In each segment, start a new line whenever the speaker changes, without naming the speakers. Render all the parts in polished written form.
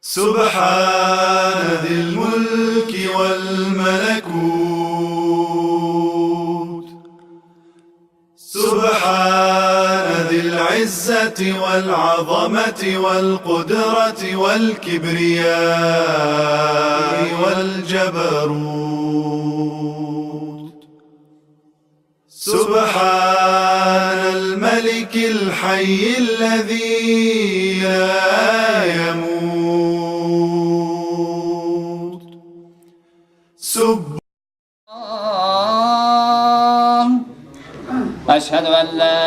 سبحان ذي الملك والملكوت سبحان ذي العزة والعظمة والقدرة والكبرياء والجبروت سبحان الملك الحي الذي لا يموت. سب
أشهد أن لا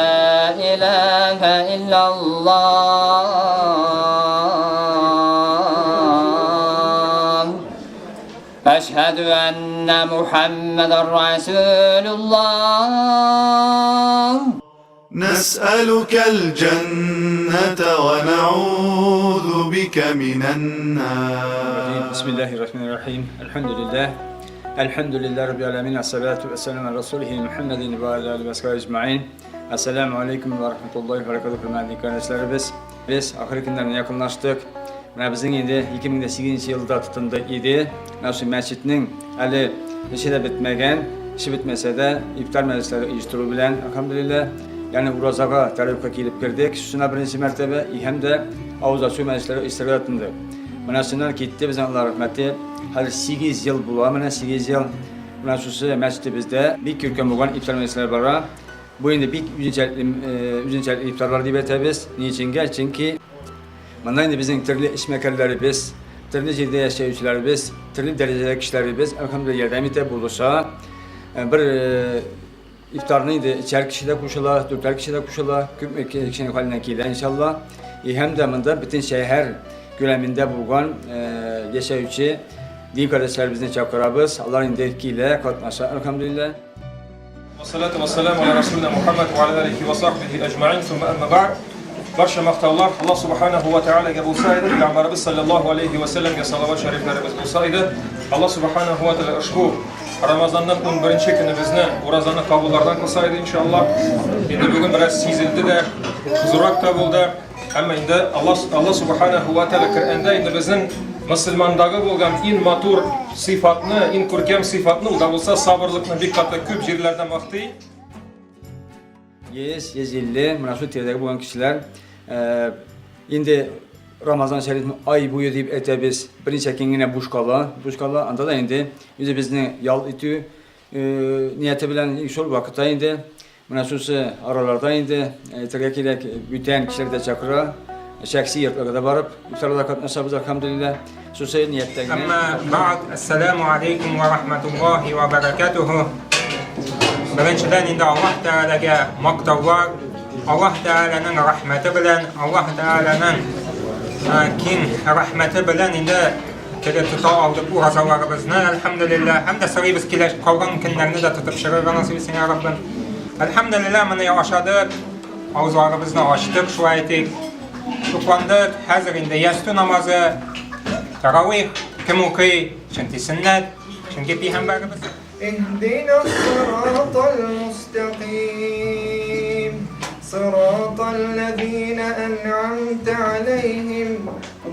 إله إلا الله أشهد أن محمد رسول الله.
نسألك الجنة ونعوذ بك من النار.
بسم الله الرحمن الرحيم. الحمد لله. الحمد لله رب العالمين. الصلاة والسلام على رسوله محمد وعلى آله وصحبه أجمعين. Esselamu Aleyküm ve Rahmetullahi ve Berekatuhu hürmetli kardeşlerimiz. Biz ahir günlerine yakınlaştık. Менә безнең инде 2008 елда тотынды иде. Менә шу мәчетнең әле эше дә бетмәгән, эше бетмәсә дә ифтар мәҗлесләре оештыру белән, әлхәмдүлилләһ, ягъни уразага тәравихка килеп кердек. Шусына беренче мәртәбә һәм дә авыз ачу мәҗлесләре оештырырга тотындык. Менә шуннан китте безнең Алла рәхмәте. Хәзер 8 ел була, менә 8 ел. Менә шушы мәчетебездә бик күркәм булган ифтар мәҗлесләре бара. Бу инде бик үзенчәлекле, үзенчәлекле ифтарлар дип әйтәбез. Ни өченгә? Чөнки монда инде безнең төрле эшмәкәрләребез, төрле җирдә яшәүчеләребез, төрле дәрәҗәдә кешеләребез, әлхәмдүлилләһ, ярдәм итә, булыша. Бер ифтарны инде өчәр кеше дә кушыла, дүртәр кеше дә кушыла, күпме кешенең хәленнән килә, иншалла. И һәм дә монда бөтен шәһәр күләмендә булган яшәүче дин кардәшләребезне чакырабыз. Алар инде килә, катнаша, әлхәмдүлилләһ.
Вассалату вассаламу аля расулина Мухаммад ва аля алихи ва сахбихи әҗмәин, сумма әмма бa'д. Барча мактаулар Аллаһ субханаху ва таалагә булса иде, пәйгамбәребез саллаллаһу алейхи ва сәлләмгә салават шәрифләребез булса иде. Аллаһ субханаху ва тааля ошбу Рамазанның 11 көнебезне уразаны кабуллардан кылса иде иншаллаһ. Инде бүген бераз сизелде дә, кызурак та булды. Әмма инде Аллаһ Субханаху ва Тааля Коръәндә инде безнең мөселмандагы булган иң матур сыйфатны, иң күркәм сыйфатны, ул да булса сабырлыкны бик каты күп җирләрдә мактый.
100, 150 менә шул тирәдәге булган кешеләр инде Рамазан шәрифнең ай буе дип әйтәбез, берничә көн генә буш кала, буш кала. Анда да инде үзебезне ял итү нияте белән шул вакытта инде Менә шушы араларда инде әйтергә кирәк, бүтән кешеләр дә чакыра. Шәхси йортларга да барып, ифтарда катнашабыз, әлхәмдүлилләһ. Шушы нияттә генә.
Әмма бәгъд, әссәламу алейкум ва рахматуллаһи ва баракатуху. Беренчедән инде Аллаһ Тәгаләгә мактаулар, Аллаһ Тәгаләнең рәхмәте белән, Аллаһ Тәгаләнең киң рәхмәте белән инде теге тота алдык уразаларыбызны, әлхәмдүлилләһ. Һәм дә сорыйбыз килә калган көннәрне дә тотып чыгарга насыйп итсен, я Раббым. Әлхәмдүлилләһ, моны ашадык, авызларыбызны ачтык, шулай әйтик. Тукландык. Хәзер инде ястү намазы, таравих кем укый, чөнки сөннәт, чөнки пәйгамбәребез
اهدنا الصراط المستقيم صراط الذين أنعمت عليهم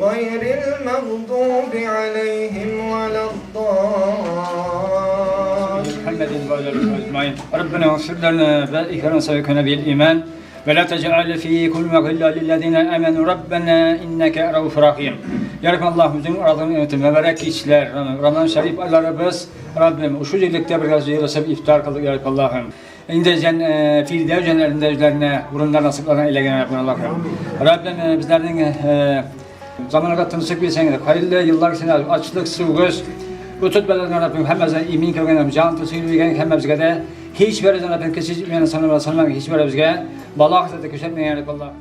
غير المغضوب عليهم ولا الضالين.
محمد وعلى آله أجمعين. ربنا اغفر لنا وإخواننا سبقنا بالإيمان ولا تجعل في كل غلا للذين آمنوا ربنا إنك رؤوف رحيم. Ya Rabbi Allah'ımızın Razı mübarek işler, Ramazan Şerif aylarımız, Rabbim şu birlikte biraz yığılışıp iftar kıldık ya Rabbi Allah'ım. İnde Firdevs cennetinde üzerine burunlar nasiplerine eyle Rabbim Allah'ım. Rabbim bizlerin zamanlarda tınışık bir sene, hayırlı yıllar sene, açlık, suğuş, bu tut belalardan Rabbim hemmemize emin kılgın, can tısıyla bilgen hemmemize de hiç bir Rabbim kesin sanırım sanırım hiç bir bizge bala hasreti köşetmeyen Rabbi Allah.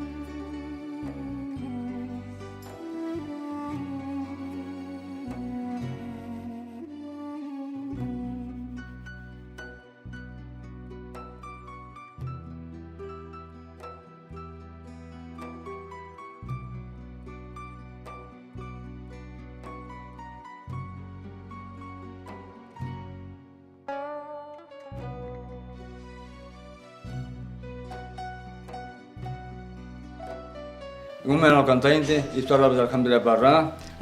Гомумән алганда инде ифтарларыбыз әлхәмдүлилләһ бара.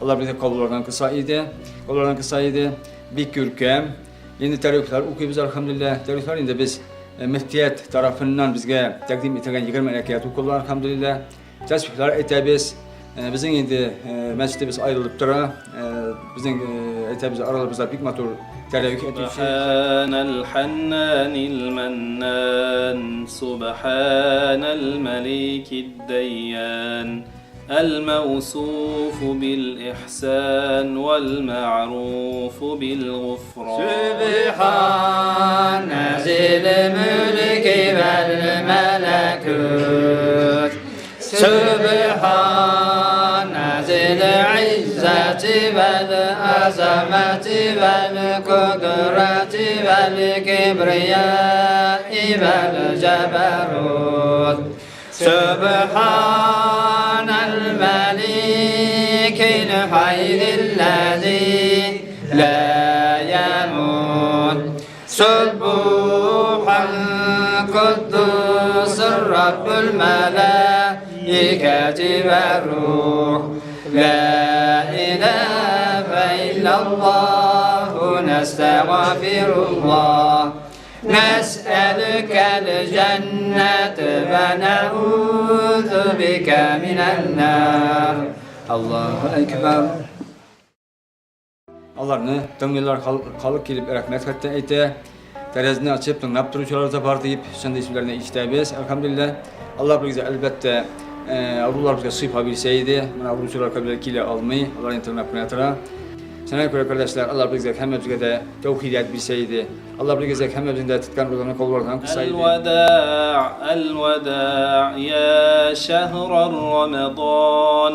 Алла безгә кабуллардан кылса иде. Кабуллардан кылса иде. Бик күркәм. Инде тәравихлар укыйбыз, әлхәмдүлилләһ. Тәравихлар инде без мөфтият тарафыннан безгә тәкъдим ителгән 20 рәкәгать укыла, әлхәмдүлилләһ. Тәсбихлар әйтәбез. Безнең инде мәчетебез аерылып тора. Безнең әйтәбез, араларыбызда бик матур тәравих әйтүче.
Субханал ханнанил маннан, субханал маликид дайян. الموصوف بالإحسان والمعروف بالغفران.
سبحان ذي الملك والملكوت، سبحان ذي العزة والعظمة والقدرة والكبرياء والجبروت، سبحان الملك الحي الذي لا يموت، سبوحا قدوس الرب الملائكة والروح، لا إله إلا الله نستغفر الله، نسألك الجنة ونعوذ بك من النار. الله أكبر.
Аларны тыңлыйлар, халык килеп рәхмәт хәтта әйтә. Тәрәзне ачып тыңлап торучылар да бар дип, шундый сүзләрне ишетәбез. Әлхәмдүлилләһ. Алла безгә әлбәттә авырулар безгә шифа бирсә иде. Менә авыручылар кабилә килә алмый, алар инде тыңлап кына тора. Шуңа күрә, кардәшләр, Алла безгә һәммәбезгә дә тәүхидият бирсә иде. Алла безгә һәммәбезнең дә тоткан рузаны кабуллардан кылса иде.
الوداع الوداع يا شهر رمضان،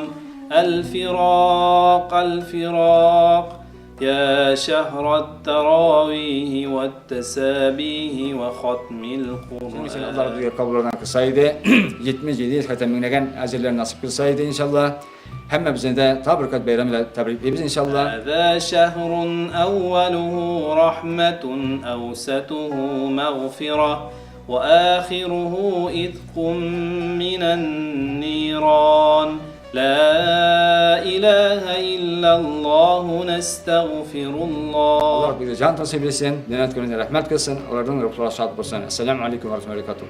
الفراق الفراق يا شهر التراويح والتسابيح وختم
Şunun için
القرآن.
Allah bizə kabullardan kılsa idi. 77 xətəm minləgən əcrlər nasib kılsa idi inşallah. Həmməmizin də Tabrikat bayramı ilə təbrik edirik inşallah.
هذا شهر أوله رحمة أوسطه مغفرة وآخره إتق من النيران. لا إله إلا الله نستغفر الله.
Allah bizə can nasib etsin, cennet gününde rəhmət kılsın, onlardan ruhlar şad olsun. Esselamu aleyküm ve rahmetullahi ve berekatuhu.